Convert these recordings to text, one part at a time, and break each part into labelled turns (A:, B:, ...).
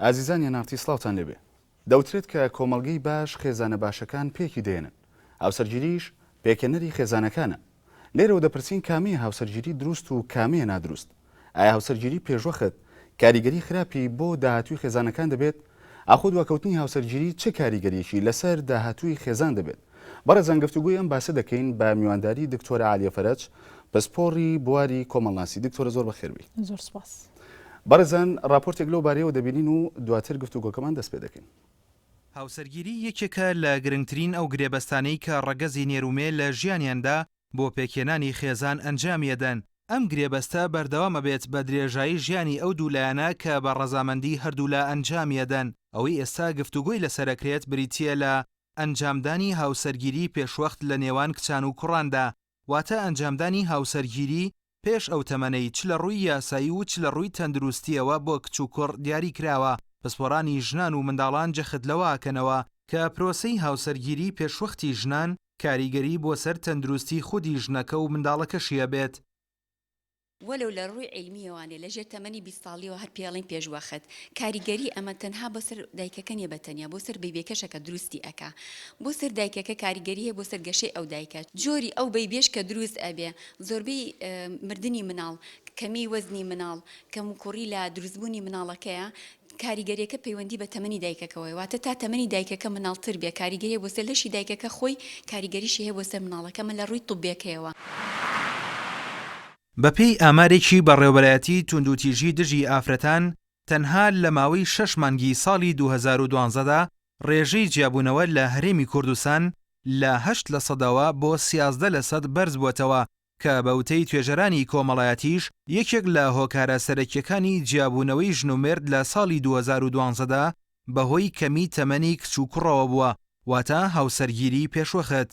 A: ئازیزان یەنارتی سڵاوتان لێبێ. دەوترێت کە کۆمەڵگەی باش خێزانە باشەکان پێکی دەێنن. هاوسەرگیریش پێکهێنەری خێزانەکانە. لێرەوە دەپرسین کامەیە هاوسەرگیری دروست و کامەیە نادروست؟ ئایا هاوسەرگیری پێشوەخت کاریگەری خراپی بۆ داهاتووی خێزانەکان دەبێت؟ ئاخۆ دواکەوتنی هاوسەرگیری چ کاریگەریەکی لەسەر داهاتووی خێزان دەبێت؟ بەڕێزان گفتوگۆی ئەم باسە دەکەین بە میوانداری دکتۆرە عالیە فەرەج پسپۆڕی بواری کۆمەڵناسی. دکتۆرە زۆر بەخێربێی.
B: زۆر سوپاس.
A: بەڕێزان ڕاپۆرتێک لەو بارەیەوە دەبینین و دواتر گفتوگۆکەمان دەست پێ دەکەین.
C: هاوسەرگیری یەکێکە لە گرنگترین ئەو گرێبەستانەی کە ڕەگەزی نێر و مێ لە ژیانیاندا بۆ پێکهێنانی خێزان ئەنجامی ئەدەن، ئەم گرێبەستە بەردەوام ئەبێت بە درێژایی ژیانی ئەو دوو لایەنە کە بە ڕەزامەندی هەردوولا ئەنجامی ئەدەن، ئەوەی ئێستا گفتوگۆی لەسەر ئەکرێت بریتییە لە ئەنجامدانی هاوسەرگیری پێشوەخت لە نێوان کچان و کوڕاندا، واتە ئەنجامدانی هاوسەرگیری پێش ئەو تەمەنەی چ لە ڕووی یاسایی و چ لە ڕووی تەندروستییەوە بۆ کچ و کوڕ دیاری کراوە، پسپۆرانی ژنان و منداڵان جەخت لەوە ئەکەنەوە کە پرۆسەی هاوسەرگیری پێشوەختی ژنان کاریگەری بۆ سەر تەندروستی خودی ژنەکە و منداڵەکەشی ئەبێت.
D: وەلەو لە ڕووی عیلمیەوانێ لە ژێر تەمەنی 20 ساڵیەوە هەر پێی ئەڵێن پێش وەخت کاریگەری ئەمە تەنها بۆ سەر دایکەکە نیە بە تەنیا بۆ سەر بەیبیەکەشە کە دروستی ئەکا بۆ سەر دایکەکە کاریگەری هەیە بۆ سەر گەشەی ئەو دایکە جۆری ئەو بەیبیەش کە دروست ئەبێ زۆربەی مردنی مناڵ کەمی وەزنی مناڵ کەموکوڕی لە دروستبوونی مناڵەکەیە کاریگەریەکە پەیوەندی بە تەمەنی دایکەکەوەیە واتە تا تەمەنی دایکەکە مناڵتر بێ کاریگەریە بۆ سەر لەشی دایکەکە خۆی کاریگەریشی هەیە بۆ سەر مناڵەکە ئەمە لە ڕووی طبیەکەیەوە.
C: بەپێی ئامارێکی بەڕێوەبەرایەتی توندوتیژی دژی ئافرەتان، تەنها لە ماوەی شەش مانگی ساڵی 2012 دا ڕێژەی جیابوونەوە لە هەرێمی کوردستان لە هەشت لەسەدەوە بۆ 13 لەسەد بەرزبووەتەوە کە بە وتەی توێژەرانی کۆمەڵایەتیش یەکێک لە هۆکارە سەرەکیەکانی جیابوونەوەی ژن و مێرد لە ساڵی 2012 دا بەهۆی کەمی تەمەنی کچ و کوڕەوە بووە، واتە هاوسەرگیری پێشوەخت.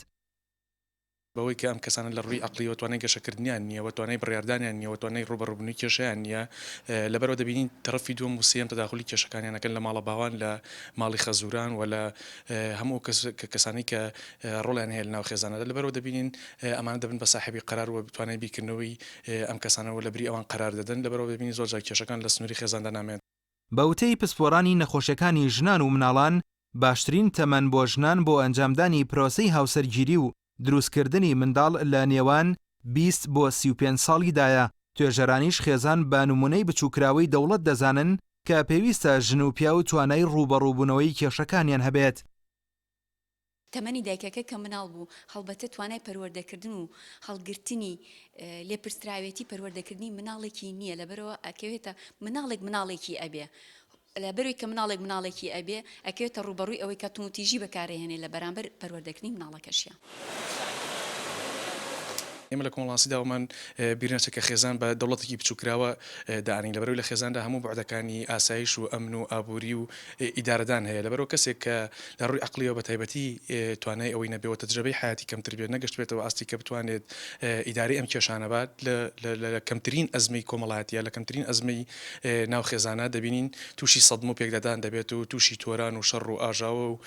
E: بەوەی کە ئەم کەسانە لە ڕووی عەقڵیەوە توانای گەشەکردنیان نییە و توانای بڕیاردانیان نییە و توانای ڕووبەڕووبوونەوەی کێشەیان نییە، لەبەرئەوە دەبینین تەڕەفی دووەم و سێیەم تەداخولی کێشەکانیان ئەکەن لە ماڵە باوان، لە ماڵی خەزووران و لە هەموو ئەو کەسانەی کە ڕۆڵیان هەیە لەناو خێزاندا، لەبەرئەوە دەبینین ئەمانە دەبن بە ساحێبی قەرار و توانای بیرکردنەوەی ئەم کەسانە و لەبری ئەوان قەرار دەدەن، لەبەرئەوە دەبینین زۆرجار کێشەکان لە سنووری خێزاندا نامێنێت.
C: بە وتەی پسپۆرانی نەخۆشیەکانی ژنان و مناڵان، باشترین تەمەن بۆ ژنان بۆ ئەنجامدانی پرۆسەی هاوسەرگیری و دروستکردنی منداڵ لە نێوان 20 بۆ 35 ساڵیدایە، توێژەرانیش خێزان بە نمونەی بچوککراوەی دەوڵەت دەزانن کە پێویستە ژن و پیاو توانای ڕووبەڕووبوونەوەی کێشەکانیان هەبێت.
D: تەمەنی دایکەکە کە مناڵ بوو، هەڵبەتە توانای پەروەردەکردن و هەڵگرتنی لێپرسراوێتی پەروەردەکردنی مناڵێکی نییە، لەبەرئەوە ئەکەوێتە مناڵێک مناڵێکی ئەبێ، لەبەرئەوەی کە مناڵێک مناڵێکی ئەبێ ئەکەوێتە ڕووبەڕووی ئەوەی کە توندوتیژی بەکارئەهێنێ لە بەرامبەر پەروەردەکردنی مناڵەکەشیا.
E: ئێمە لە کۆمەڵناسیدا ئەوەمان بیر ناچێت کە خێزان بە دەوڵەتێکی بچووککراوە دائەنێین، لەبەرئەوەی لە خێزاندا هەموو بوعدەکانی ئاسایش و ئەمن و ئابووری و ئیدارەدان هەیە، لەبەرئەوە کەسێک کە لە ڕووی عەقڵیەوە بە تایبەتی توانای ئەوەی نەبێ و تەجرەبەی حەیاتی کەمتر بێت، نەگەشتبێتەوە ئاستی کە بتوانێت ئیدارەی ئەم کێشانە بات، لە کەمترین ئەزمەی کۆمەڵایەتیە، لە کەمترین ئەزمەی ناو خێزانە دەبینین تووشی سەدمە و پێکدادان دەبێت و تووشی تۆران و شەڕ و ئاژاوە و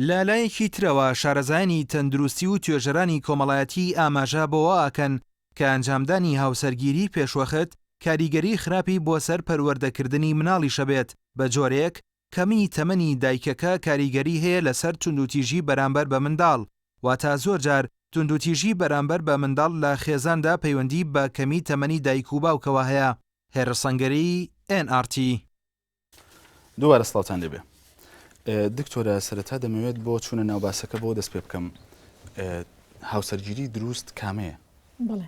C: لە لایەکی ترەوە شارەزایانی تەندروستی و توێژەرانی کۆمەڵایەتی ئاماژە بەوە ئەکەن کە ئەنجامدانی هاوسەرگیری پێشوەخت کاریگەری خراپی بۆ سەر پەروەردەکردنی مناڵیش ئەبێت بە جۆرێک کەمی تەمەنی دایکەکە کاریگەری هەیە لەسەر توندوتیژی بەرامبەر بە منداڵ واتا زۆر جار توندوتیژی بەرامبەر بە منداڵ لە خێزاندا پەیوەندی بە کەمی تەمەنی دایک و باوکەوە هەیە. هێرش سەنگەری، ئێن ئاڕ تی.
A: دووبارە سڵاوتان لێبێ دکتۆرە سەرەتا دەمەوێت بۆ چوونە ناو باسەکە بۆ دەست پێ بکەم هاوسەرگیری دروست کامەیە؟
B: بەڵێ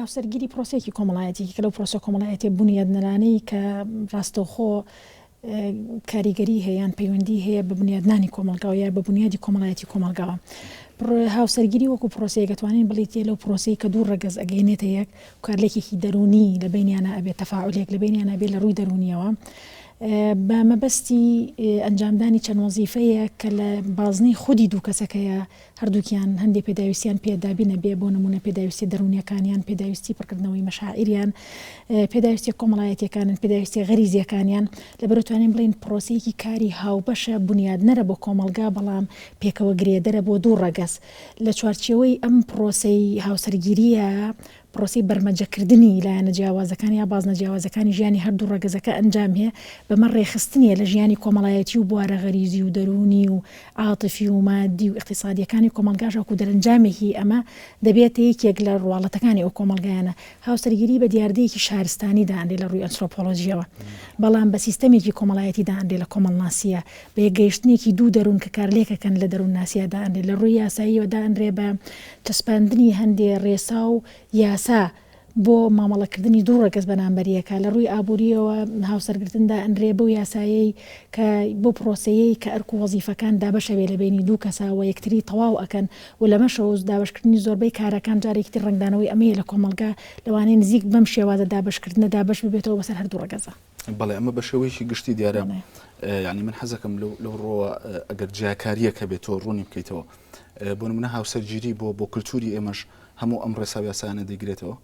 B: هاوسەرگیری پرۆسێکی کۆمەڵایەتی کە لەو پرۆسە کۆمەڵایەتی بونیادنەرانەی کە ڕاستەوخۆ کاریگەری هەیە یان پەیوەندی هەیە بە بنیادنانی کۆمەڵگاوە یا بە بنیادی کۆمەڵایەتی کۆمەڵگاوە. هاوسەرگیری وەکو پرۆسەیەک ئەتوانین بڵێیت لەو پرۆسەی کە دوو ڕەگەز ئەگەینێتە یەک کارلێکێکی دەروونی لە بەینیانا ئەبێت، تەفاعولێک لە بەینیانا بێت لە ڕووی دەروونییەوە بە مەبەستی ئەنجامدانی چەند وەزیفەیەک کە لە بازنەی خودی دوو کەسەکەیە، هەردووکیان هەندێ پێداویستیان پێ دابین ئەبێ، بۆ نموونە پێداویستیە دەروونیەکانیان، پێداویستی پڕکردنەوەی مەشاعیریان، پێداویستیە کۆمەڵایەتیەکانن، پێداویستیە غەریزیەکانیان، لەبەرئەوە توانین بڵێین پرۆسەیەکی کاری هاوبەشە، بونیادنەرە بۆ کۆمەڵگا، بەڵام پێکەوە گرێدەرە بۆ دوو ڕەگەز. لە چوارچێوەی ئەم پرۆسەی هاوسەرگیرییە. پرۆسەی بەرمەجەکردنی لایەنە جیاوازەکان یا بازنە جیاوازەکانی ژیانی هەردوو ڕەگەزەکە ئەنجام هەیە، بەمە ڕێکخستنیە لە ژیانی کۆمەڵایەتی و بوارە غەریزی و دەروونی و عاتفی و مادی و ئیقتیسادیەکانی کۆمەڵگاش وەکو دەرەنجامێکی ئەمە دەبێتە یەکێک لە ڕواڵەتەکانی ئەو کۆمەڵگایانە. هاوسەرگیری بە دیاردەیەکی شارستانی دائەنرێ لە ڕووی ئەنسرۆپۆلۆجیەوە، بەڵام بە سیستەمێکی کۆمەڵایەتی دائەنرێ لە کۆمەڵناسیە، بە یەکگەیشتنێکی دوو دەروون کە کارلێکەکەن لە دەروونناسیا دائەنرێ، لە ڕووی یاساییەوە دائەنرێ بە چەسپاندنی هەندێ ڕێسا و یاسا بۆ مامەڵەکردنی دوو ڕەگەز بەرامبەر یەکە، لە ڕووی ئابوورییەوە هاوسەرگرتن دائەنرێ بەو یاسایەی کە بەو پرۆسەیەی کە ئەرک و وەزیفەکان دابەش ئەبێ لە بەینی دوو کەسا و یەکتری تەواو ئەکەن و لەمەشەوە دابەشکردنی زۆربەی کارەکان جارێکی تر ڕەنگدانەوەی ئەمەیە لە کۆمەڵگا لەوانەیە نزیک بەم شێوازە دابەشکردنە دابەش ببێتەوە بەسەر هەردوو ڕەگەزا.
A: بەڵێ ئەمە بە شێوەیەکی گشتی دیارە یعنی من حەزەکەم لەو ڕۆوە ئەگەر جیاکاریەک هەبێت تۆ ڕوونی بکەیتەوە بۆ نمونە هاوسەرگیری بۆ بۆ کللتوری ئێمەش هەموو ئەم ڕێسا و یاسایانە دەیگرێتەوە؟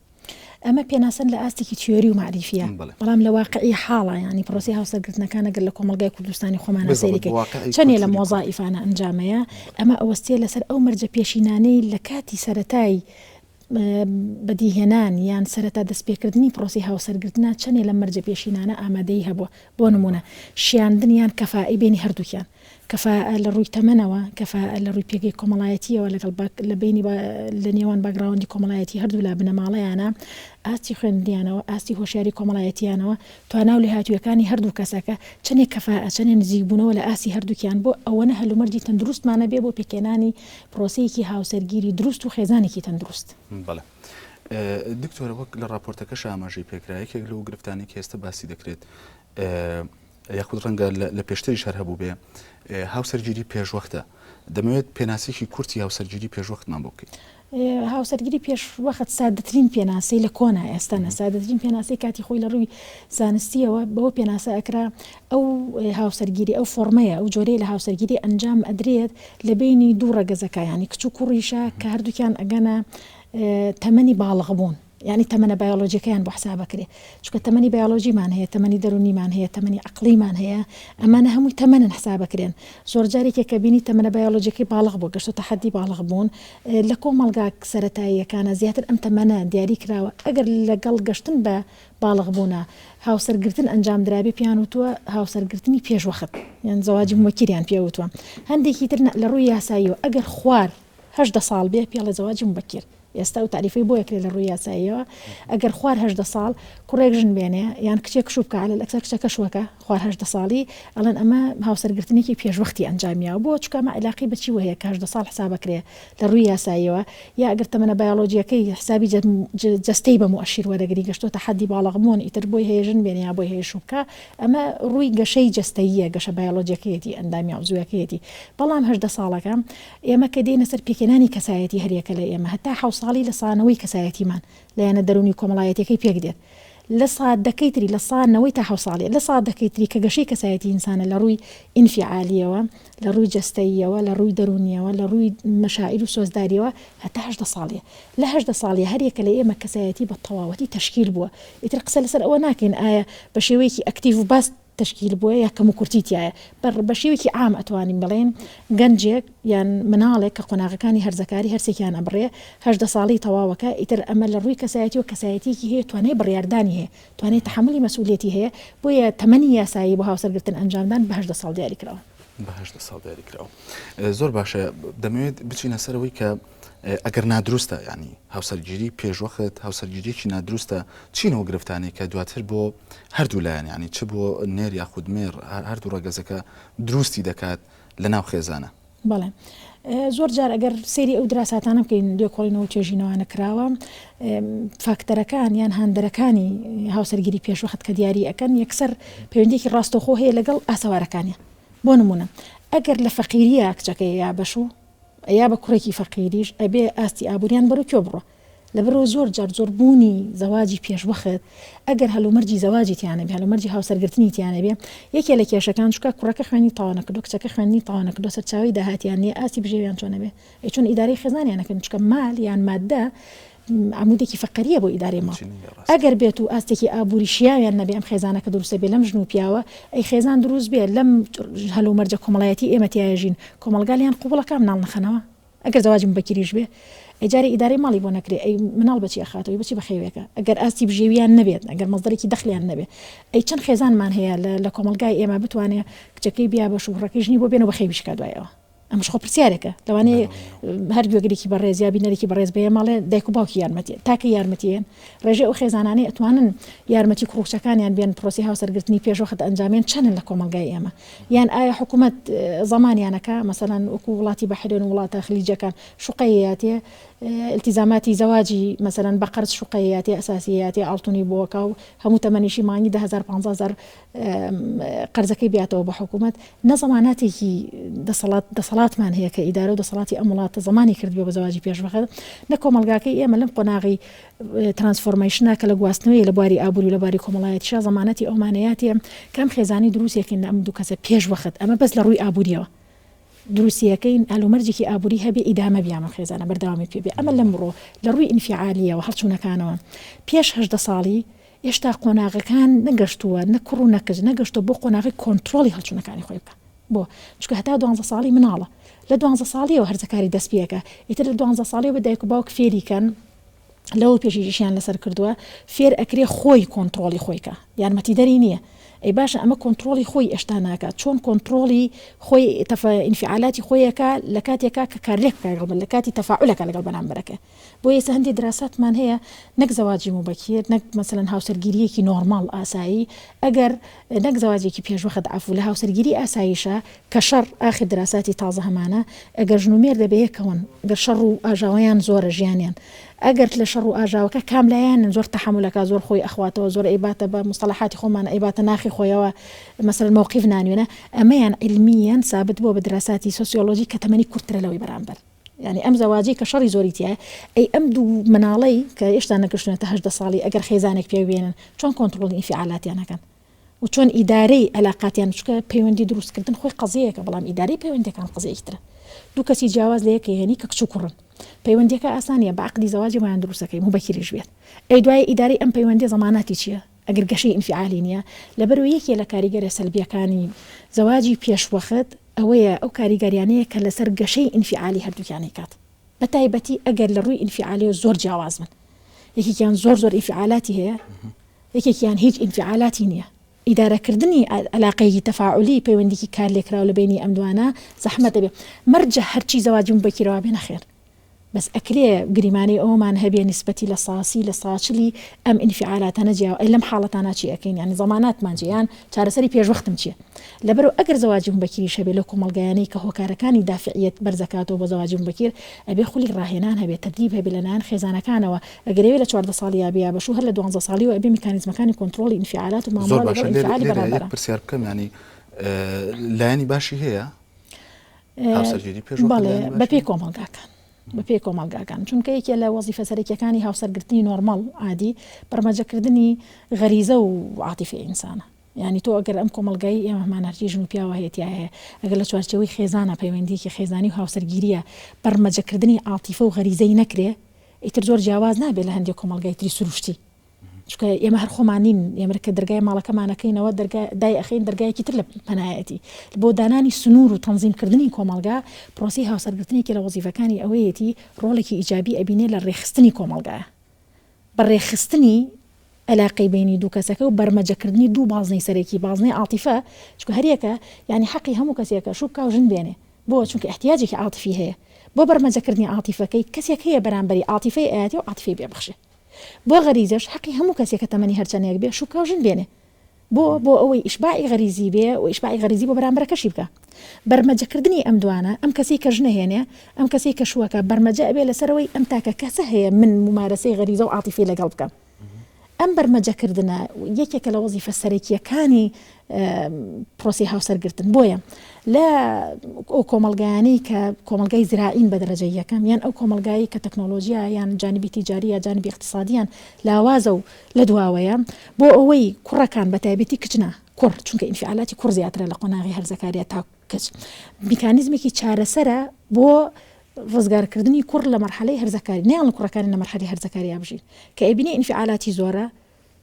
B: ئەمە پێناسەن لە ئاستێکی تیۆری و مەعریفیە، بەڵام لە واقعی حاڵا یانی پرۆسەی هاوسەرگرتنەکان ئەگەر لە کۆمەڵگای کوردستانی خۆمانا سەیری کەی چەنێ لەم وەزائیفانە ئەنجامەیە، ئەمە ئەوەستێ لەسەر ئەو مەرجە پێشینانەی لە کاتی سەرەتای بەدیهێنان یان سەرەتا دەستپێکردنی پرۆسەی هاوسەرگرتنا چەنێ لەم مەرجە پێشینانە ئامادەیی هەبووە، بۆ نموونە شیاندن یان کەفائەی بەینی هەردووکیان، کەفائە لە ڕووی تەمەنەوە، کەفائە لە ڕووی پێگەی کۆمەڵایەتییەوە لەگەڵ باک لە بەینی با لە نێوان باکگراوەندی کۆمەڵایەتی هەردوولا بنەماڵەیانە، ئاستی خوێندنیانەوە، ئاستی هۆشیاری کۆمەڵایەتییانەوە، توانا و لێهاتوویەکانی هەردوو کەسەکە، چەنێک کەفائە، چەنێ نزیکبوونەوە لە ئاستی هەردووکیان بۆ ئەوەنە هەلومەرجی تەندروستمان هەبێ بۆ پێکهێنانی پرۆسەیەکی هاوسەرگیری دروست و خێزانێکی تەندروست.
A: بەڵێ دکتۆرە وەک لە ڕاپۆرتەکەشا ئاماژەی پێکرا یەکێک لەو گرفتانەی کە ئێستا باسی دەکرێت یاخود ڕەنگە لە پێشتریش هەر هەبووبێ هاوسەرگیری پێشوەختە دەمەوێت پێناسێکی کورتی هاوسەرگیری پێشوەختمان بۆ بکەیت.
B: هاوسەرگیری پێشوەخت سادەترین پێناسەی لە کۆنا ئێستا نە سادەترین پێناسەی کاتی خۆی لە ڕووی زانستیەوە بەوە پێناسە ئەکرا ئەو هاوسەرگیری ئەو فۆرمەیە ئەو جۆرەی لە هاوسەرگیری ئەنجام ئەدرێت لە بینی دوو ڕەگەزەکە یانی کچ و کوڕیشە کە هەردووکیان ئەگەنە تەمەنی باڵغ بوون یانی تەمەنە بایۆلۆجیەکەیان بۆ حساب ئەکرێ چونکە تەمەنی بایۆلۆجیمان هەیە تەمەنی دەرونیمان هەیە تەمەنی عەقڵیمان هەیە ئەمانە هەمووی تەمەنن حساب ئەکرێن زۆرجار یەکێک کە بینی تەمەنە بایۆلۆجیەکەی باڵغ بووە گەشتۆتە حەدی باڵغ بوون لە کۆمەڵگا سەرەتاییەکانە زیاتر ئەم تەمەنە دیاری کراوە ئەگەر لەگەڵ گەشتن بە باڵغ بوونە هاوسەرگرتن ئەنجام درابێ پێیان وتووە هاوسەرگرتنی پێشوەخت یان زەواجی موبەکیریان پێ وتووە هەندێکی تر لە ڕووی یاساییەوە ئەگەر خوار 18 ساڵ بێ پێڵێ زەواجی موبەکیر ئێستا ئەو تاریفەی بۆ ئەکرێ لە ڕووی یاساییەوە ئەگەر خوار 18 ساڵ کوڕێک ژن بێنێ یان کچێک شوو بکا عەلەل ئەکسەر کچەکە شووەکە خوار 18 ساڵی ئەڵێن ئەمە هاوسەرگرتنێکی پێشوەختی ئەنجامیاوە بۆ چونکە ئەمە عیلاقەی بە چیوە هەیە کە 18 ساڵ حساب ئەکرێ لە ڕووی یاساییەوە یا ئەگەر تەمەنە بایۆلۆجییەکەی حسابی جەستەی بە موئەشیر وەرەگری گەشتۆتە حەدی باڵغبوون ئیتر بۆی هەیە ژن بێنێ یا بۆی هەیە شوو بکا ئەمە ڕووی گەشەی جەستەییە گەشە بایۆلۆجیەکەیەتی ئەندامی عوزویەکەیەتی بەڵام 18 ساڵەکە ئێمە کە دێینە سەر پێکهێنانی کەسایەتی هەریەکە لە ئێمە هەتا حەوت ساڵی لە سانەوەی کەسایەتیمان لایەنە دەروونی و کۆمەڵایەتیەکەی پێک دێت لە سا دەکەی تری لە سا نەوەی تا حەوت ساڵی لە سا دەکەی تری کە گەشەی کەسایەتی ئینسانە لە ڕووی ئینفیعالیەوە لە ڕووی جەستەییەوە لە ڕووی دەروونیەوە لە ڕووی مەشاعیر و سۆزداریەوە هەتا 18 ساڵیە لە 18 ساڵیە هەریەکە لە ئێمە کەسایەتی بە تەواوەتی تەشکیل بووە ئیتر قسە لەسەر ئەوە ناکەین ئایا بە شێوەیەکی ئەکتیڤ و باس تەشکیل بووە یا کەموکورتی تیایە بە بە شێوەیەکی عام ئەتوانین بڵێین گەنجێک یان مناڵێک کە قۆناغەکانی هەرزەکاری هەرسێکیان ئەبڕێ 18 ساڵی تەواوەکە ئیتر ئەمە لە ڕووی کەسایەتیەوە کەسایەتیەکی هەیە توانای بڕیاردانی هەیە توانای تەحەمولی مەسئولیەتی هەیە بۆیە تەمەنی یاسایی بۆ هاوسەرگرتن ئەنجامدان بە 18 ساڵ دیاری کراوە.
A: بە 18 ساڵ دیاری کراوە. زۆر باشە دەمەوێت بچینە سەرەوەی کە ئەگەر نادروستە یانی هاوسەرگیری پێشوەخت هاوسەرگیریی نادروستە چین ئەو گرفتانەی کە دواتر بۆ هەردوو لایەن یانی چ بۆ نێر یاخود مێر هەردوو ڕەگەزەکە دروستی دەکات لە ناو خێزانە؟
B: بەڵێ زۆر جار ئەگەر سەیری ئەو دراساتانە بکەین لێکۆڵینەوە و توێژینەوانە کراوە فاکتەرەکان یان هاندەرەکانی هاوسەرگیری پێشوەخت کە دیاری ئەکەن یەکسەر پەیوەندیەکی ڕاستەوخۆ هەیە لەگەڵ ئاسەوارەکانیان بۆ نمونە ئەگەر لە فەقیریە کچەکەی یا بەشوو یا بە کوڕێکی فەقیریش ئەبێ ئاستی ئابوریان بەرەو کوێ بڕوا؟ لەبەرئەوە زۆر جار زۆر بوونی زەواجی پێشوەخت ئەگەر هەلومەرجی زەواجی تیا نەبێ هەلومەرجی هاوسەرگرتنی تیا نەبێ یەکێ لە کێشەکان چونکە کوڕەکە خوێندنی تەواو نەکردووە کچەکە خوێندنی تەواو نەکردووە سەرچاوەی داهاتیان نییە ئاستی بژێویان چۆن ئەبێ ئەی چۆن ئیدارەی خێزانیان ئەکەن چونکە مال یان ماددە عەمودێکی فەقەریە بۆ ئیدارەی ماڵ ئەگەر بێت و ئاستێکی ئابووری شیاویان نەبێ ئەم خێزانە کە دروستە بێ لەم ژن و پیاوە ئەی خێزان دروست بێ لەم هەلومەرجە کۆمەڵایەتی ئێمە تیاژین کۆمەڵگا لێیان قبوڵەکە مناڵ نەخەنەوە ئەگەر زەواجی موبەکیریش بێ. ئەی جارێ ئیدارەی ماڵی بۆ نەکرێ ئەی مناڵ بەچی ئەخاتەوە بەچی بەخێوێکە ئەگەر ئاستی بژێویان نەبێت ئەگەر مەزدەرێکی دەخلیان نەبێ ئەی چەند خێزانمان هەیە لە کۆمەڵگای ئێمە بتوانێ کچەکەی بیا بە شوڕەکەی ژنی بۆ بێنەوە بەخێویش کا دوایەوە ئەمەش خۆ پرسیارێکە لەوانەیە هەر گوێگرێکی بەڕێز یا بینەرێکی بەڕێز بێ ماڵێ دایک و باوکی یارمەتی تاکە یارمەتیێن ڕێژەی ئەو خێزانانەی ئەتوانن یارمەتی کوڕ و کچەکانیان بێن پرۆسی هاوسەرگرتنی پێشوەخت ئەنجامێن چەنن لە کۆمەڵگای ئێمە یان ئایا حکوومەت زەمانیانەکە مەسەلەن وەکو وڵاتی بەحرێن و وڵاتە خلیجەکان شوقەیەتێ التزاماتی زەواجی مەسەلەن بە قەرز شوقەیەتێ ئەساسیەتێ ئاڵتونی بۆکە و هەموو تەمەنیشی مانگی 10هزار 15هزار قەرزەکەی بیاتەوە بە حکوومەت نە زەماناتێکی دەسەڵات دەسەڵاتمان هەیە کە ئیدارە و دەسەڵاتی ئەم وڵاتە زەمانی کردبێ بە زەواجی پێشوەخت نە کۆمەڵگاکەی ئێمە لەم قۆناغی transformation ە کە لە گواستنەوەی لە بواری ئابووری و لە بواری کۆمەڵایەتیشا زەمانەتی ئەومانەیاتێ کە ئەم خێزانی دروستێکین لە ئەم دوو کەسە پێش وەخت ئەمە بەس لە ڕووی ئابووریەوە دروستیەکەین هەلومەرجێکی ئابووری هەبێ ئیدامە بیان ئەم خێزانە بەردەوامی پێ بێ ئەمە لەمڕۆ لە ڕووی ئینفیعالیەوە هەڵچوونەکانەوە پێش 18 ساڵی هێشتا قۆناغەکان نەگەشتووە نە کوڕ و نە کچ نەگەشتووە بۆ قۆناغی کۆنترۆڵی هەڵچوونەکانی خۆی بکا بۆ؟ چونکە هەتا دوانزە ساڵی مناڵە لە دوانزە ساڵیەوە هەرزەکاری دەست پێکا ئیتر لە دوانزە ساڵیەوە بە دایک و باوک فێری کەن لەوە پێشیش ئیشیان لەسەر کردووە فێر ئەکرێ خۆی کۆنتڕۆڵی خۆی کا یارمەتیدەری نییە ئەی باشە ئەمە کۆنتڕۆڵی خۆی ئێشتا ناکا چۆن کۆنتڕۆڵی خۆی تەفا ئینفعالاتی خۆیەکە لە کاتێکا کە کارلێک بکا لەگەڵ لە کاتی تەفاعولەکە لەگەڵ بەرامبەرەکە بۆیە ئێستا هەندێک دراساتمان هەیە نەک زەواجی موبەکیر نەک مەسەلەن هاوسەرگیریەکی نۆرماڵ ئاسایی ئەگەر نەک زەواجێکی پێشوەخت عەفو لە هاوسەرگیری ئاساییشا کە شەڕ ئاخر دراساتی تازە هەمانە ئەگەر ژن و مێردە بەیەکەوەن گەر شەڕ و ئاژاوەیان زۆرە ژیانیان ئەگەر لە شەڕ و ئاژاوەکە کام لایەنن زۆر تەحەمولەکا زۆر خۆی ئەخواتەوە زۆر ئەیباتە بە موستەڵەحاتی خۆمان ئەیباتە ناخی خۆیەوە مەسەلەن مەوقیف نانوێنە ئەمەیان عیلمییەن سابت بووە بە دراساتی سۆسیۆلۆجی کە تەمەنی کورتترە لەوەی بەرامبەر. یانی ئەم زەواجەی کە شەڕی زۆری تیایە، ئەی ئەم دوو مناڵەی کە هێشتا نەگەشتوونەتە 18 ساڵی ئەگەر خێزانێک پێک بێنن چۆن کۆنتڕۆڵی ئینفیعالاتیان ئەکەن و چۆن ئیدارەی عەلاقاتیان چونکە پەیوەندی دروستکردن خۆی قەزیەیەکە بەڵام ئیدارەی پەیوەندیەکان قەزیەیەکی ترە دوو کەسی جیاواز لە یەک هێنی کە کچ و کوڕن پەیوەندیەکە ئاسان نیە بە عەقدی زەواجی بۆیان دروستەکەی موبەکیریش بێت ئەی دوای ئیدارەی ئەم پەیوەندیە زەماناتی چیە ئەگەر گەشەی ئینفیعالی نیە لەبەرئەوە یەکێ لە کاریگەرە سەلبیەکانی زەواجی پێشوەخت ئەوەیە ئەو کاریگەریانەیە کە لەسەر گەشەی ئینفیعالی هەردووکیان ئەیکات بە تایبەتی ئەگەر لە ڕووی ئینفیعالیەوە زۆر جیاواز بن یەکێکیان زۆر زۆر ئینفیعالاتی هەیە یەکێکیان هیچ ئینفیعالاتی نییە ئیدارەکردنی عەلاقەیەکی تەفاعولی پەیوەندیکی کارلێکراو لە بەینی ئەم دوانە زەحمەت دەبێ مەرجە هەرچی زەواجی موبەکیرەوە بێ نەخێر بەس ئەکرێ گریمانەی ئەوەمان هەبێ نیسبەتی لە ساسی لە ساچلی ئەم ئینفیعالاتانە جیاوە ئەی لەم حاڵەتانە چی ئەکەین یانی زەماناتمان چیە یان چارەسەری پێشوەختم چیە لەبەرئەوە ئەگەر زەواجی موبەکیریش هەبێ لەو کۆمەڵگایانەی کە هۆکارەکانی دافعیەت بەرزەکاتەوە بۆ زەواجی موبەکیر ئەبێ خولی ڕاهێنان هەبێ تەدریب هەبێ لەلایەن خێزانەکانەوە ئەگەر ئەوێ لە 14 ساڵیا بێ یا بەشوو هەر لە دوانزە ساڵیەوە ئەبێ میکانیزمەکانی کۆنترۆڵی ئینفیعالات و
A: زۆر
B: مامەڵە
A: باشە
B: لەگەڵ
A: لێرە
B: ئینفیعالی
A: لێرە یەک
B: بەرامبەرە.
A: پرسیار بکەم یانی لایەنی باشی هەیە؟ هاوسەرگیری پێش وەخت
B: بەڵێ
A: لایەنی باشی
B: بەپێی
A: هەیە؟
B: کۆمەڵگاکان بەپێی کۆمەڵگاکان چونکە یەکێ لە وەزیفە سەرەکیەکانی هاوسەرگرتنی نۆرماڵ عادی بەرمەجەکردنی غەریزە و عاتیفەی ئینسانە یانی تۆ ئەگەر ئەم کۆمەڵگای ئێمە هەمان هەرچی ژن و پیاوە هەیە تیا هەیە ئەگەر لە چوارچێوەی خێزانە پەیوەندیەکی خێزانی و هاوسەرگیریە بەرمەجەکردنی عاتیفە و غەریزەی نەکرێ ئیتر زۆر جیاواز نابێ لە هەندێک کۆمەڵگای تری سروشتی چونکە ئێمە هەر خۆمان نین ئێمە کە دەرگای ماڵەکەمان ئەکەینەوە دەرگا دای ئەخەین دەرگایەکی تر لە پەنایەتی بۆ دانانی سنوور و تەنزیم کردنی کۆمەڵگا پرۆسەی هاوسەرگرتن یەکێ لە وەزیفەکانی ئەوەیەتی ڕۆڵێکی ئیجابی ئەبینێ لە ڕێکخستنی کۆمەڵگایە بە ڕێکخستنی ئەلاقەی بینی دوو کەسەکە و بەرمەجەکردنی دوو بازنەی سەرەکی بازنەی عاتیفە چونکە هەریەکە یانی حەقی هەموو کەسێکە شوو بکا و ژن بێنێ بۆ؟ چونکە ئیحتیاجێکی عاتیفی هەیە بۆ بەرمەجەکردنی عاتیفەکەی کەسێک هەیە بەرامبەری عاتیفەی ئەیاتێ و عاتیفەی پێ بەخشێ بۆ غەریزەش حەقی هەموو کەسێکە تەمەنی هەرچەنێک بێ شوو بکا و ژن بێنێ. بۆ؟ بۆ ئەوەی ئیشباعی غەریزی بێ و ئیشباعی غەریزی بۆ بەرامبەرەکەشی بکا. بەرمەجەکردنی ئەم دوانە، ئەم کەسەی کە ژن ئەهێنێ، ئەم کەسەی کە شوو ئەکا، بەرمەجە ئەبێ لەسەر ئەوەی ئەم تاکە کەسە هەیە من مومارەسەی غەریزە و عاتیفی لەگەڵ بکەم. ئەم بەرمەجەکردنە یەکێکە لە وەزیفە سەرەکییەکانی پرۆسەی هاوسەرگرتن بۆیە لە ئەو کۆمەڵگایانەی کە کۆمەڵگای زراعین بە دەرەجەی یەکەم یان ئەو کۆمەڵگایی کە تەکنۆلۆژیا یان جانبی تیجاری یا جانبی اقتصادیان لاوازە و لە دواوەیە بۆ ئەوەی کوڕەکان بە تایبەتی کچ نا کوڕ چونکە ئینفعالاتی کوڕ زیاترە لە قۆناغی هەرزەکاریە تا کچ میکانیزمێکی چارەسەرە بۆ ڕزگارکردنی کوڕ لە مەرحەلەی هەرزەکاری نەیان کوڕەکانی لە مەرحەلی هەرزەکاریا بژین کە ئەیبینی ئینفعالاتی زۆرە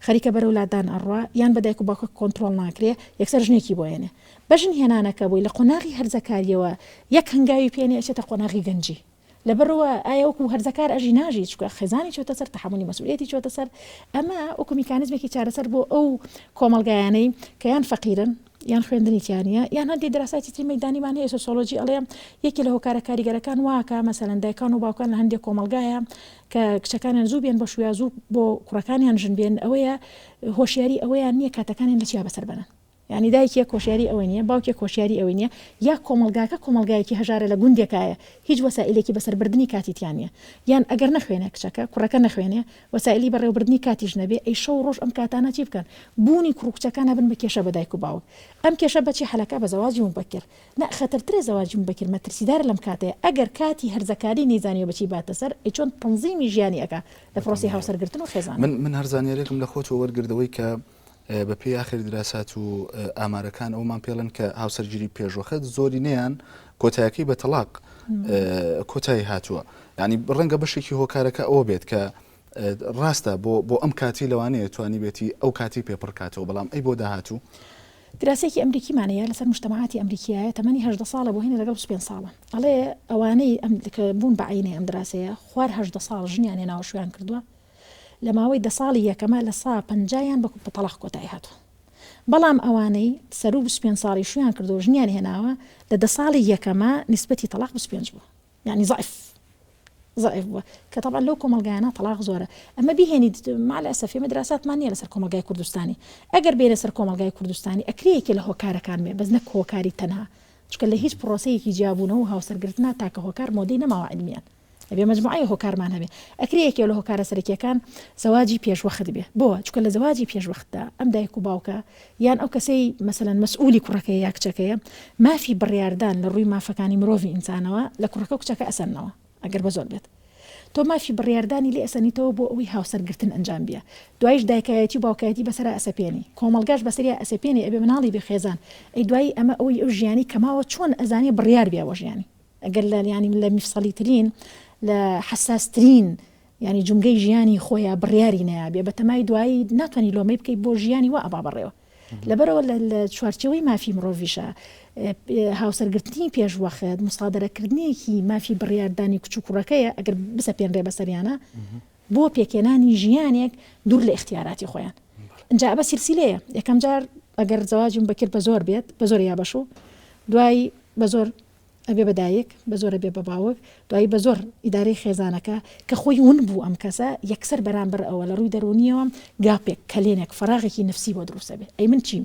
B: خەریکە بەرەو لادان ئەڕوا یان بە دایک و باوکە کۆنترۆڵ ناکرێ یەکسەر ژنێکی بۆ ئێنێ بە ژن هێنانەکە بۆی لە قۆناغی هەرزەکاریەوە یەک هەنگاوی پێ نێ ئەچێتە قۆناغی گەنجی. لەبەرئەوە ئایا وەکو هەرزەکار ئەژی ناژی چونکە خێزانی چۆتە سەر تەحەمولی مەسئولیەتی چۆتە سەر ئەمە وەکو میکانیزمێکی چارەسەر بۆ ئەو کۆمەڵگایانەی کە یان فەقیرن یان خوێندنی تیا نییە یان هەندێک دراساتی تری مەیدانیمان هەیە سۆسیۆلۆجی ئەڵێ یەکێ لە هۆکارە کاریگەرەکان واکە مەسەلەن دایکان و باوکان لە هەندێک کۆمەڵگایە کە کچەکانیان زوو بێن بە شویا زوو بۆ کوڕەکانیان ژن بێن ئەوەیە هۆشیاری ئەوەیان نییە کاتەکانیان لە چیا بەسەر بەنن یانی دایکێک هۆشیاری ئەوەی نیە، باوکێک هۆشیاری ئەوەی نیە، یا کۆمەڵگاکە کۆمەڵگایەکی هەژارە لە گوندێکایە هیچ وەسائیلێکی بەسەربردنی کاتی تیا نیە، یان ئەگەر نەخوێنێ کچەکە، کوڕەکە نەخوێنێ، وەسائیلی بەڕێوەبردنی کاتیش نەبێ، ئەی شەو و ڕۆژ ئەم کاتانە چی بکەن؟ بوونی کوڕ و کچەکان ئەبن بە کێشە بە دایک و باوک. ئەم کێشە بە چی حەلەکا؟ بە زەواجی موبەکر. نا خەتەرترە زەواجی موبەکر مەترسیدارە لەم کاتەیا، ئەگەر کاتی هەرزەکاری نەیزانیوە بە چی باتە سەر، ئەی چۆن تەنزیمی ژیانی ئەکا لە پرۆسەی هاوسەرگرتن و خێزانا؟
A: من من هەر زانیاریەکم لە خۆتەوە وەرگرت ئەوەی کە بە پێی ئاخر دراسات و ئامارەکان ئەومان پێڵن کە هاوسەرگیری پێشوەخت زۆرینەیان کۆتایەکەی بە تەلاق کۆتایی هاتووە ینی ڕەنگە بەشێکی هۆکارەکە ئەوە بێت کە ڕاستە بۆ بۆ ئەم کاتی لەوانەیە توانی بێتی ئەو کاتی پێپڕکاتەوە بەڵام ئەی بۆ داهاتوو
B: دراسەیەکی ئەمریکیمان هەیە لەسەر مجتەمەعاتی ئەمریکیایە تەمەنی 18 ساڵە بۆ هێنە لەگەڵ 25 ساڵە ئەڵێ ئەوانەی ئەم کە بوون بە عینەی ئەم دراسەیە خوار 18 ساڵ ژنیان هێناوە شویان کردووە لە ماوەی دە ساڵی یەکەما لە سا پەنجایان بە بە تەڵاق کۆتایی هاتووە. بەڵام ئەوانەی سەروو 25 ساڵی شویان کردووە و ژنیان هێناوە لە دە ساڵی یەکەما نیسبەتی تەڵاق 25 بووە. یانی زەعف زەعف بووە کە تەبعەن لەو کۆمەڵگایانە تەڵاق زۆرە. ئەمە بیهێنیت مع الاسف ئێمە دراساتمان نییە لەسەر کۆمەڵگای کوردستانی. ئەگەر بێینە سەر کۆمەڵگای کوردستانی ئەکرێ یەکێ لە هۆکارەکان بێ بەس نەک هۆکاری تەنها. چونکە لە هیچ پڕۆسەیەکی جیابوونەوە و هاوسەرگرتنا تاکە هۆکار مۆدەی نەماوە عیلمیان. ئەبێ مەجموعەیە هۆکارمان هەبێ. ئەکرێ یەکێ لە هۆکارە سەرەکیەکان زەواجی پێش وەخت بێ. بۆ؟ چونکە لە زەواجی پێش وەختدا ئەم دایک و باوکە یان ئەو کەسەی مەسەلەن مەسئولی کوڕەکەیە یا کچەکەیە مافی بڕیاردان لە ڕووی مافەکانی مرۆڤی ئینسانەوە لە کوڕەکە و کچەکە ئەسەننەوە ئەگەر بە زۆر بێت. تۆ مافی بڕیاردانی لێ ئەسەنیتەوە بۆ ئەوەی هاوسەرگرتن ئەنجام بیە. دوایش دایکایەتی و باوکایەتی بەسەرا ئەسەپێنی. کۆمەڵگاش بەسەریا ئەسەپێنێ ئەبێ مناڵی بێ خێزان. ئەی دوایی ئەمە ئەوەی ئەو ژیانی کە ماوە چۆن ئەزانێ بڕیار بیا بۆ ژیانی؟ ئەگەر لە یانی لە میفسەڵیترین لە حەساسترین یانی جومگەی ژیانی خۆیا بڕیاری نەیابێ بە تەمای دوایی ناتوانانی لۆمەی بکەی بۆ ژیانی وا ئەبا بەڕێوە لەبەرەوە لە چوارچەوەی مافی مرۆڤیشە هاوسەرگرتنی پێش وەخت مسادرەکردنێکی مافی بڕیاردانی کچ و کوڕەکەیە ئەگەر بسەپێنرێ بەسەریانە بۆ پێکهێنانی ژیانێک دوور لە ئیختیاراتی خۆیان. ئینجا ئەمە سیلسیلەیە، یەکەم جار ئەگەر زەواجی موبەکیر بە زۆر بێت، بە زۆر یا بە شوو، دوایی بە زۆر ئەبێ بە دایک، بە زۆر ئەبێ بە باوک، دوایی بە زۆر ئیدارەی خێزانەکە، کە خۆی ون بوو ئەم کەسە، یەکسەر بەرامبەر ئەوە لە ڕووی دەروونییەوە گاپێک، کەلێنێک، فەراغێکی نەفسی بۆ دروست ئەبێ. ئەی من چیم؟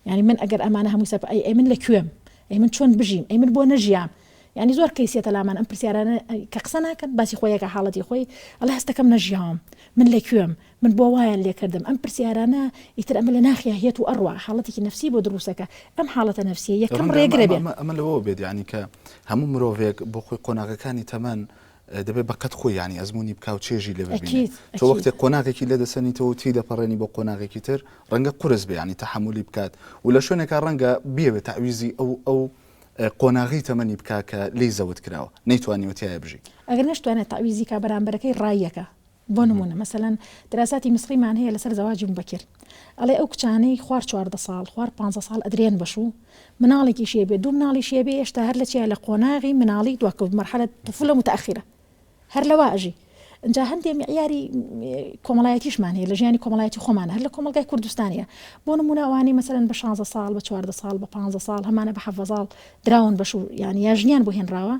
B: یانی من ئەگەر ئەمانە هەمووی سەپ ئەی ئەی من لە کوێم؟ ئەی من چۆن بژیم؟ ئەی من بۆ نەژیام؟ یانی زۆر کەیس یەتە لامان ئەم پرسیارانە کە قسە ناکەن باسی خۆی ئەکا حاڵەتی خۆی ئەڵێ هەستەکەم نەژیاوم من لە کوێم من بۆ وایان لێکردم ئەم پرسیارانە ئیتر ئەمە لە ناخیا هێت و ئەڕوا حاڵەتێکی نەفسی بۆ دروستەکە ئەم حاڵەتە نەفسیە یەکەم
A: ڕەنگە ئەمە
B: ڕێگرە بێ
A: ئەمە ئەمە لەوەوە بێت یانی کە هەموو مرۆڤێک بۆ خۆی قۆناغەکانی تەمەن دەبێت بە قەد خۆی یانی ئەزموونی بکا و چێژی لێ ببینێ
B: ئەکید
A: تۆ
B: ئەکید.
A: وەختێک قۆناغێکی لێ دەسەنیتەوە و تیدەپەڕێنی بۆ قۆناغێکی تر ڕەنگە قورس بێ یانی تەحەمولی بکات و لە شوێنێکا ڕەنگە بیەوێ تەعویزی ئەو ئەو قۆناغەی تەمەنی بکا کە لێی زەوت کراوە نەیتوانیوە تیایا بژی.
B: ئەگەر نەشتوانێ تەعویزی کا بەرامبەرەکەی ڕاییەکا بۆ نمونە مەسەلەن دراساتی میسڕیمان هەیە لەسەر زەواجی موبەکیر ئەڵێ ئەو کچانەی خوار 14 ساڵ خوار 15 ساڵ ئەدرێن بە شوو مناڵێکیشی ئەبێ دوو مناڵیشی ئەبێ هێشتا هەر لە چیا لە قۆناغی مناڵی دواکەوت مەرحەلە طفولە متأخرە هەر لەوا ئەژی ئینجا هەندێ معیاری کۆمەڵایەتیشمان هەیە لە ژیانی کۆمەڵایەتی خۆمان هەر لە کۆمەڵگای کوردستانیە بۆ نمونە ئەوانەی مەسەلەن بە 16 ساڵ بە 14 ساڵ بە 15 ساڵ هەمانە بە 17 ساڵ دراون بە شوو یان یا ژنیان بۆ هێنراوە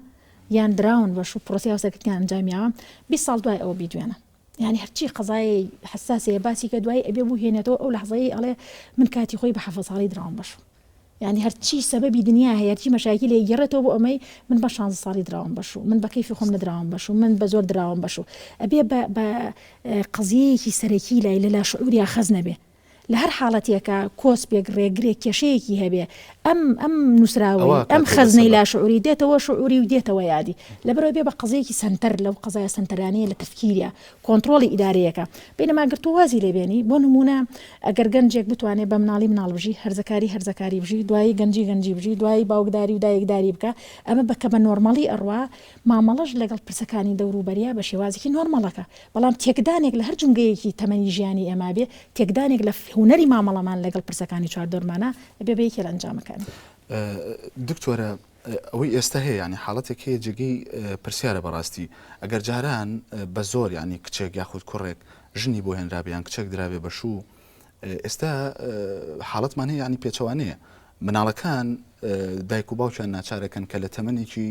B: یان دراون بە شوو پرۆسەی هاوسەرگرتنیان ئەنجام یاوە 20 ساڵ دوای ئەوە بیدوێنە یعنی هەرچی قەزای حساسەیە باسی کە دوایی ئەبێ بوهێنێتەوە ئەو لەحزەیە ئەڵێ من کاتی خۆی بە حەفە ساڵی دراوم بە شوو یانی هەرچی سەبەبی دنیا هەیە هەرچی مەشاکیل هەیە گێڕێتەوە بۆ ئەمەی من بە شانزە ساڵی دراوم بە شوو من بە کەیفی خۆم نەدراوم بە شوو من بە زۆر دراوم بە شوو ئەبێ بە بە قەزیەیەکی سەرەکی لای لە لاشعوریا خەز نەبێ لە هەر حاڵەتێکا کۆسپێک ڕێگرێک کێشەیەکی هەبێ ئەم ئەم نووسراوەی
A: ئەوە
B: ئەم
A: کاتێ بە
B: خەزنەی
A: سەبەب.
B: لاشعوری دێتەوە شعوری و دێتەوە یادی لەبەرئەوە بێ بە قەزیەیەکی سەنتەر لەو قەزایە سەنتەرانەیە لە تەفکیریا کۆنتڕۆڵی ئیدارەیەکە بەینەما گەر تۆ وازی لێ بێنی بۆ نموونە ئەگەر گەنجێک بتوانێ بە مناڵی مناڵ بژی هەرزەکاری هەرزەکاری بژی دوایی گەنجی گەنجی بژی دوایی باوکداری و دایکداری بکا ئەمە بە کە بە نۆرمەڵی ئەڕوا مامەڵەش لەگەڵ پرسەکانی دەوروبەریا بە شێوازێکی نۆرمەڵەکە بەڵام تێکدانێک لە هەر جومگەیەکی تەمەنی ژیانی ئێمە بێ تێکدانێک لە هونەری مامەڵەمان لەگەڵ پرسەکانی چواردەورمانا ئەبێ بە یەکێ لە ئەنجامەکانی.
A: دکتۆرە. ئەوەی ئێستا هەیە یانی حاڵەتێک هەیە جێگەی پرسیارە بەڕاستی ئەگەر جاران بە زۆر یانی کچێک یاخود کوڕێک ژنی بۆ هێنرابێ یان کچێک درابێ بە شوو ئێستا حاڵەتمان هەیە یانی پێچەوانەیە مناڵەکان دایک و باوکیان ناچارەکەن کە لە تەمەنێکی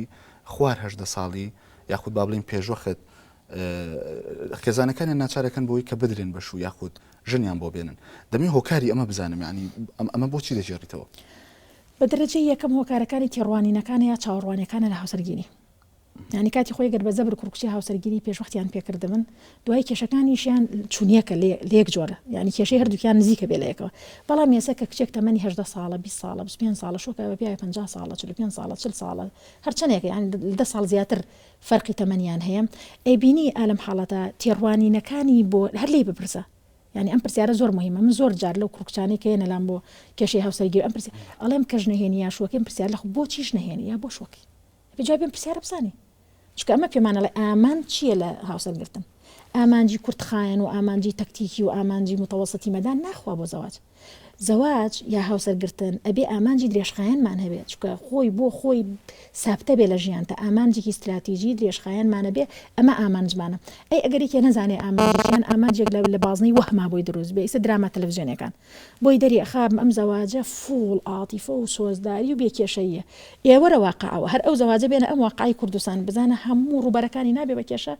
A: خوار هەدە ساڵی یاخود با بڵین پێشوەخت خێزانەکانیان ناچارەکەن بۆی کە بدرێن بە شوو یاخود ژنیان بۆ بێنن دەمێ هۆکاری ئەمە بزانم یعنی ئەمە بۆچی دەگێڕیتەوە؟
B: بە دەرەجەی یەکەم هۆکارەکانی تێڕوانینەکانە یا چاوەڕوانیەکانە لە هاوسەرگیری. یانی کاتی خۆی گەر بە زەبر کوڕ کچی هاوسەرگیری پێشوەختیان پێکردبن دوای کێشەکانیشیان چونیەکە لە یەک جۆرە یانی کێشەی هەردووکیان نزیکە بێ لە یەکەوە بەڵام ئێستا کە کچێک تەمەنی 18 ساڵە 20 ساڵە 25 ساڵە شۆکە بە پیاوی 50 ساڵە 45 ساڵە 40 ساڵە هەرچەندێک یان دە ساڵ زیاتر فەرقی تەمەنیان هەیە ئەیبینی ئالەم حاڵەتە تێڕوانینەکانی بۆ هەر لێی بپرسە یانی ئەم پرسیارە زۆر مهمە من زۆر جار لەو کوڕ کچانەی کە یەنە لام بۆ کێشەی هاوسەرگیری ئەم پرسیار ئەڵێم کە ژنەهێنی یا شوەکەی ئەم پرسیار لە خۆ بۆچی ژنەهێنی یا بۆ شوەکەی ئەبێ جوابی ئەم پرسیارە بزانی چونکە ئەمە پێمان ئەڵێ ئامانج چییە لە هاوسەرگرتن ئامانجی کورتخایەن و ئامانجی تەکتیکی و ئامانجی متەوەسەتی مەدان ناخوا بۆ زەواج زەواج یا هاوسەرگرتن ئەبێ ئامانجی درێژخایەنمان هەبێ چونکە خۆی بۆ خۆی سابتە بێ لە ژیانتا ئامانجێکی ستراتیجی درێژخایەنمان هەبێ ئەمە ئامانجمانە ئەی ئەگەر یەکێ نەزانێ ئامانجی چیە یان ئامانجێک لە لە بازنەی وەهما بۆی دروست بێ ئیستا دراما تەلەفزیۆنیەکان بۆی دەری ئەخا ئەم زەواجە full عاتیفە و سۆزداری و بێ کێشەییە ئێ وەرە واقعەوە هەر ئەو زەواجە بێنە ئەم واقعی کوردستان بزانە هەموو ڕووبەرەکانی نابێ بە کێشە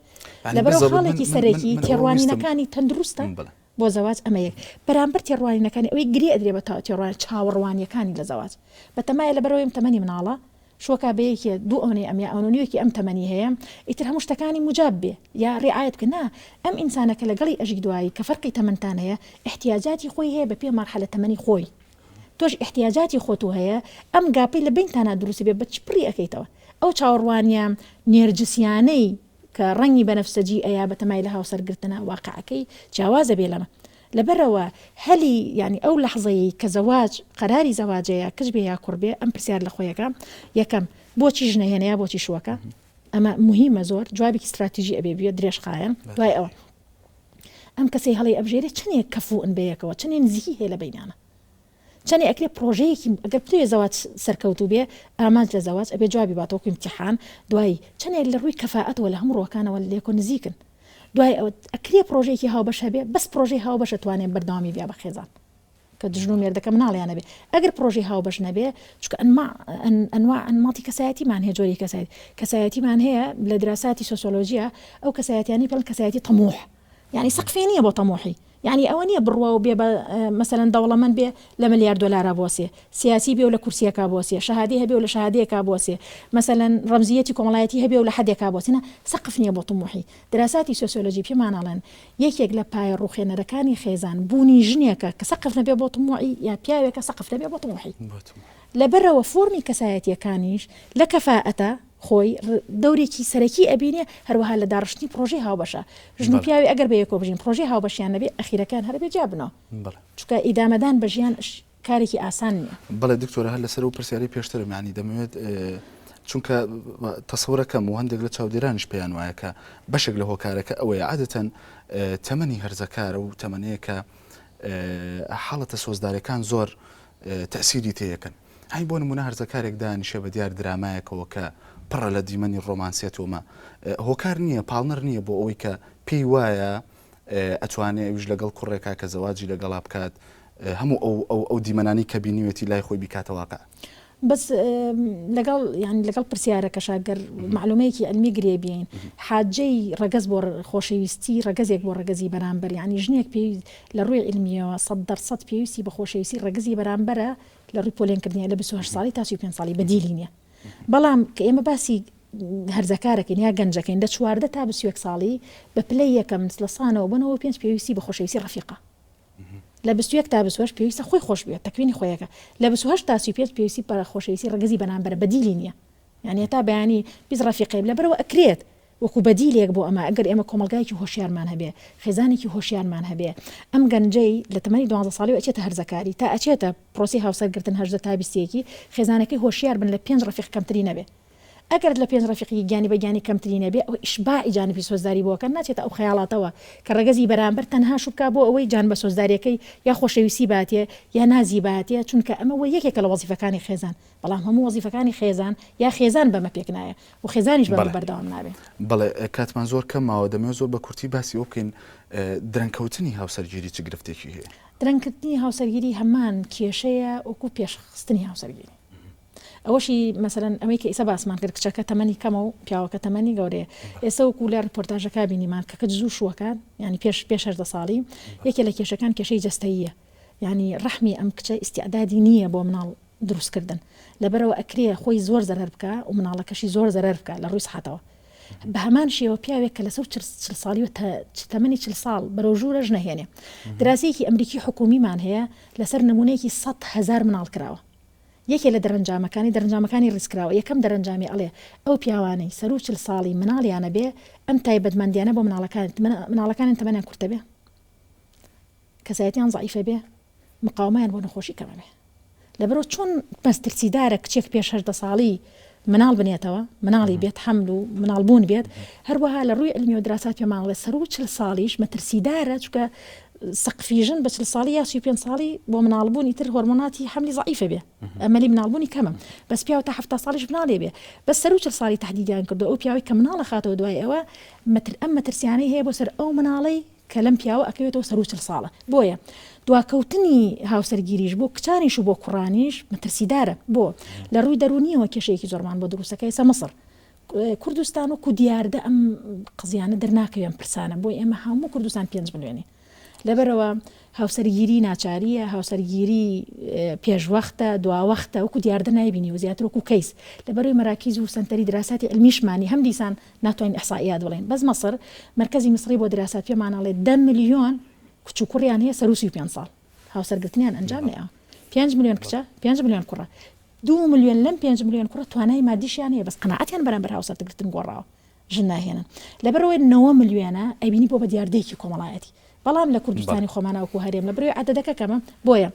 A: یانی
B: لەبەرئەوە
A: بالضبط من
B: خاڵێکی
A: من من
B: سەرەکی
A: من ئەوە ویستم
B: تێڕوانینەکانی تەندروستە
A: بەڵێ.
B: بۆ زەواج ئەمە یەک بەرامبەر تێڕوانینەکانی ئەوەی گرێ ئەدرێ بە تێڕوان چاوەڕوانیەکانی لە زەواج بەتەمایە لەبەرئەوەی ئەم تەمەنی مناڵە شوەکا بە یەکێ دوو ئەونەی ئەم یا ئەونە نیوێکی ئەم تەمەنی هەیە ئیتر هەموو شتەکانی موجاب بێ یا ڕیعایەت بکە نا ئەم ئینسانە کە لەگەڵی ئەژی دوایی کە فەرقی تەمەنتان هەیە ئیحتیاجاتی خۆی هەیە بە پێ مەرحەلە تەمەنی خۆی تۆش ئیحتیاجاتی خۆتو هەیە ئەم gap ەی لە بەینتانا دروست بێ بە چ پڕی ئەکەیتەوە ئەو چاوەڕوانیە نێرجسیانەی کە ڕەنگی بەنەفسەجی ئەیا بەتەمای لە هاوسەر گرتنە واقعەکەی جیاوازە بێ لەمە لەبەرئەوە هەلی یانی ئەو لەحزەیەی کە زەواج قەراری زەواجەیە کچ بێ یا کوڕ بێ ئەم پرسیار لە خۆیەکە یەکەم بۆچی ژنە هێنە یا بۆچی شوەکە ئەمە مهمە زۆر جوابێکی ستراتیژی ئەبێ بێ درێژخایەن دوای ئەوە ئەم کەسەی هەڵی ئەبژێرێ چەنێک کەفوئن بەیەکەوە چەنێ نزیکی هەیە لە بەینانە چەنێ ئەکرێ پڕۆژەیەکی ئەگەر بتەوێ زەواج سەرکەوتوو بێ ئامانج لە زەواج ئەبێ جوابی باتەوە وەکو ئیمتیحان دوایی چەنێ لە ڕووی کەفائەتەوە لە هەموو ڕووەکانەوە لێکۆ نزیکن دوای ئەوە ئەکرێ پڕۆژەیەکی هاوبەش هەبێ بەس پڕۆژەی هاوبەش ئەتوانێ بەردەوامی بیا بە خێزان کە ژن و مێردەکە مناڵیان نەبێ ئەگەر پڕۆژەی هاوبەش نەبێ چونکە ئەنما ئەنوا ئەنماتی کەسایەتیمان هەیە جۆری کەسایەتی کەسایەتیمان هەیە لە دراساتی سۆسیۆلۆژیە ئەو کەسایەتیانی پێڵن کەسایەتی تەموح یانی سەقفێ نیە بۆ تەموحی یانی ئەوە نیە بڕوا و بێ بە مەسەلەن دەوڵەمەند بێ لە ملیار دۆلارا بۆسێ سیاسی بێ و لە کورسیەکا بۆسێ شەهادەی هەبێ و لە شەهادەیەکا بۆسێ مەسەلەن ڕەمزیەتی کۆمەڵایەتی هەبێ و لە حەدێکا بۆسێ نا سەقف نیە بۆ تموحی دراساتی سۆسیۆلۆجی پێمان ئەڵێن یەکێک لە پایە ڕوخێنەرەکانی خێزان بوونی ژنێکە کە سەقف نەبێ بۆ تموحی یا پیاوێکە سەقف نەبێ بۆ تموحی لەبەرئەوە فۆرمی کەسایەتیەکانیش لە کەفائەتە خۆی دەورێکی سەرەکی ئەبینێ، هەروەها لە داڕشتنی پڕۆژەی هاوبەشە. ژن و پیاوی ئەگەر بە یەکەوە بژین پڕۆژەی هاوبەشیان نەبێ ئەخیرەکەیان هەر ئەبێ جیا بنەوە. چونکە ئیدامەدان بە ژیان کارێکی ئاسان نییە.
A: بەڵێ دکتۆرە هەر لەسەر ئەو پرسیارەی پێشترم یانی دەمەوێت چونکە تەسەورەکەم و هەندێک لە چاودێرانیش پێیان وایە کە بەشێک لە هۆکارەکە ئەوەیە عادەتەن تەمەنی هەرزەکارە و تەمەنەیە کە حاڵەتە سۆزدارەکان زۆر تەئسیری تێیەکەن. هەی بۆ نموونە هەرزەکارێک دانیشێ بە دیار درامایەکەوە کە پڕە لە دیمەنی ڕۆمانسیەت و ئەمە هۆکار نییە، پاڵنەر نییە بۆ ئەوەی کە پێی وایە ئەتوانێ ئەویش لەگەڵ کوڕێکا کە زەواجی لەگەڵا بکات هەموو ئەو ئەو ئەو دیمەنانەی کە بینیوێتی لای خۆی بیکاتە واقع.
B: بەس لەگەڵ یانی لەگەڵ پرسیارەکەشا گەر مەعلومەیەکی عیلمی گرێ بیەین حاجەی ڕەگەز بۆ خۆشەویستی ڕەگەزێک بۆ ڕەگەزی بەرامبەر یانی ژنێک پێی لە ڕووی عیلمیەوە سەد دەر سەد پێویستی بە خۆشەویستی ڕەگەزی بەرامبەرە لە ڕووی پۆلێن کردنی لە 28 ساڵی تا 35 ساڵی بەدیلی نیە بەڵام کە ئێمە باسی هەرزەکارەکەین یا گەنجەکەین لە 14 تا 21 ساڵی بە پلەی یەکەم لە سانەوە بۆ 95 پێویستی بە خۆشەویستی ڕەفیقە لە 21 تا 28 پێویستە خۆی خۆش بوێت تەکوینی خۆیەکە لە 28 تا 35 پێویستی بە خۆشەویستی ڕەگەزی بەرامبەرە بەدیلی نییە یعنی هەتا بەیانی 20 ڕەفیقەی لەبەرەوە ئەکرێت وەکو بەدیلێک بۆ ئەمە، ئەگەر ئێمە کۆمەڵگایەکی هۆشیارمان هەبێ، خێزانێکی هۆشیارمان هەبێ، ئەم گەنجەی لە تەمەنی دوانزە ساڵیەوە ئەچێتە هەرزەکاری تا ئەچێتە پرۆسەی هاوسەرگرتن 18 تا 21 خێزانەکەی هۆشیار بن لە پێنج ڕەفیق کەمتری نەبێ. ئەگەر لە پێنج ڕەفیقی گیانی بە گیانی کەمتری نەبێ ئەوە ئیشباعی جانبی سۆزداری بۆ ئەکات ناچێتە ئەو خەیاڵاتەوە کە ڕەگەزی بەرامبەر تەنها شوو بکا بۆ ئەوەی جانبە سۆزداریەکەی یا خۆشەویستی باتێ یا نازی باتێ چونکە ئەمە وە یەکێکە لە وەزیفەکانی خێزان بەڵام هەموو وەزیفەکانی خێزان یا خێزان بەمە پێک نایە و خێزانیش بەمە
A: بەڵێ.
B: بەردەوام نابێ.
A: بەڵێ کاتمان زۆر کەم ماوە دەمەوێت زۆر بە کورتی باسی ئەوە بکەین درەنگکەوتنی هاوسەرگیری چ گرفتێکی هەیە؟
B: درەنگکردنی هاوسەرگیری هەمان کێشەیە وەکو پێشخستنی هاوسەرگیری. ئەوەشی مەسەلەن ئەمەی کە ئیسە باسمان کرد کچەکە تەمەنی کەمە و پیاوەکە تەمەنی گەورەیە ئێستا وەکو لە ڕپۆرتاژەکە بینیمان کە کچ زوو شووەکان ینی پێش پێش هەردە ساڵی یەکێ لە کێشەکان کێشەی جەستەییە ینی ڕەحمی ئەم کچە ئیسیعدادی نییە بۆ مناڵ دروستکردن لەبەرەوە ئەکرێ خۆی زۆر زەرەر بکە و مناڵەکەشی زۆر زەرەر بکە لە ڕووی سحاتەوە بە هەمان شێوە پیاوێک کە لەسەر چل ساڵی و تەمەنی چل ساڵ بەرەو ژوورە ژنەهێنێ دراسەیەکی ئەمریکی حکومیمان هەیە لەسەر نمونەیەکی 100 هزار مناڵ کراوە یەکێ لە دەرەنجامەکانی، دەرەنجامەکانی ڕیزکراوە، یەکەم دەرەنجامی ئەڵێ، ئەو پیاوانەی سەروو 40 ساڵی مناڵیانە بێ، ئەم تایبەتمەندیانە بۆ مناڵەکان، مناڵەکانیان تەمەنیان کورتە بێ، کەسایەتیان زەعیفە بێ، مقاومەیان بۆ نەخۆشی کەمە بێ. لەبەرئەوە چۆن مەترسیدارە کچێک پێش 18 ساڵی مناڵ بنێتەوە، مناڵی بێت، حەمل و مناڵ بوون بێت، هەروەها لە ڕووی عیلمیەوە دراسات پێمان ئەڵێ سەروو 40 ساڵیش مەترسیدارە، چونکە سەقفی ژن بە 40 ساڵی یا 35 ساڵی بۆ مناڵ بوون ئیتر هۆرمۆناتی حەملی زەعیفە بێ ئەمەلی مناڵ بوونی کەمە بەس پیاو تا 70 ساڵیش مناڵێ بێ بەس سەروو 40 ساڵی تەحدیدیان کردو ئەو پیاوەی کە مناڵە خاتەوە دوای ئەوە مەتر ئەم مەترسیانەی هەیە بۆ سەر ئەو مناڵەی کە لەم پیاوە ئەکەوێتەوە سەروو 40 ساڵە بۆیە دواکەوتنی هاوسەرگیریش بۆ کچانیش و بۆ کوڕانیش مەترسیدارە بۆ لە ڕووی دەروونیەوە کێشەیەکی زۆرمان بۆ دروستەکە ئێستا مصر کوردستان وەکو دیاردە ئەم قزیانە دەرناکەوێ ئەم پرسانە بۆ ئێمە هەموو کوردستان پێنج ملیۆنین لەبەرەوە هاوسەرگیری ناچاریە هاوسەرگیری پێشوەختە دواوەختە وەکو دیاردە نایبینی و زیاتر وەکو کەیس لەبەرەوەی مەراکیز و سەنتەری دراساتی علمیشمانی هەم دیسان ناتوانین ئیحسائیات بڵێین بەس مەسر مەرکەزی میسری بۆ دراسات پێمان ئەڵێ دە ملیۆن کچ و کوڕیان هەیە سەروو 35 ساڵ هاوسەرگرتنیان ئەنجام نەیاوە پێنج ملیۆن کچە پێنج ملیۆن کوڕە دوو ملیۆن لەم پێنج ملیۆن کوڕە توانای مادیشیان هەیە بەس قەناعەتیان بەرامبەر هاوسەرگرتن گۆڕاوە ژن ناهێنن لەبەرئەوەی نەوە ملیۆنە ئەیبینی بۆ بە دیاردەیەکی کۆمەڵایەتی بەڵام لە کوردستانی خۆمانە وەکو هەرێم لە بەرەوەی عەدەدەکە کەمە بۆیە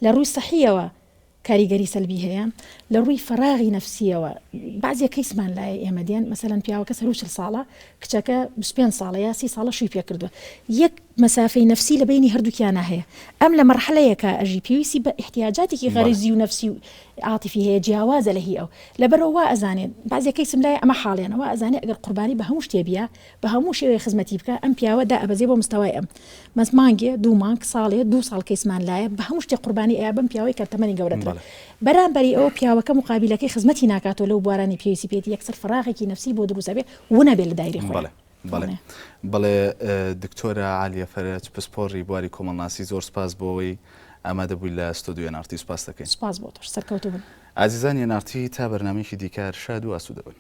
B: لە ڕووی سەحیەوە کاریگەری سەلبی هەیە لە ڕووی فەراغی نەفسیەوە بەعزێ کەیسمان لایە ئێمە دێن مەسەلەن پیاوەکە سەروو 40 ساڵە کچەکە 25 ساڵە یا سی ساڵە شووی پێ کردووە یەک مەسافەی نەفسی لە بەینی هەردووکیانا هەیە ئەم لە مەرحەلەیەکا ئەژی پێویستی بە ئیحتیاجاتێکی غەریزی و نەفسی و عاتیفی هەیە جیاوازە لە هی ئەو لەبەرئەوە وا ئەزانێت بەعزێ کەیسم لایە ئەمە حاڵیانە وا ئەزانێ ئەگەر قوربانی بە هەموو شتێ بیە بە هەموو شێوەیە خزمەتی بکا ئەم پیاوە دائەبەزێ بۆ مستەوای ئەم مەس مانگێ دوو مانگ ساڵێ دوو ساڵ کەیسمان لایە بە هەموو شتێ قوربانی ئەیا بەم پیاوەی کە تەمەنی گەورەترە بەرامبەری ئەوە پیاوەکە مقابیلەکەی خزمەتی ناکاتەوە لەو بوارانەی پێویستی پێیەتی یەکسەر فەراغێکی نەفسی بۆ دروست ئەبێ ونەبێ لە دایرەی خۆیان.
A: بەڵێ بەڵێ دکتۆرە عالیە فەرەج پسپۆڕی بواری کۆمەڵناسی زۆر سپاس بۆ ئەوەی ئامادە بووی لە ستۆدیۆی ئێن ئاڕ تی سپاست دەکەین.
B: سپاس بۆ تۆش سەرکەوتوو بن.
A: ئازیزانی ئێن ئاڕ تی تا بەرنامەیەکی دیکە هەر شاد و ئاسوودە بن.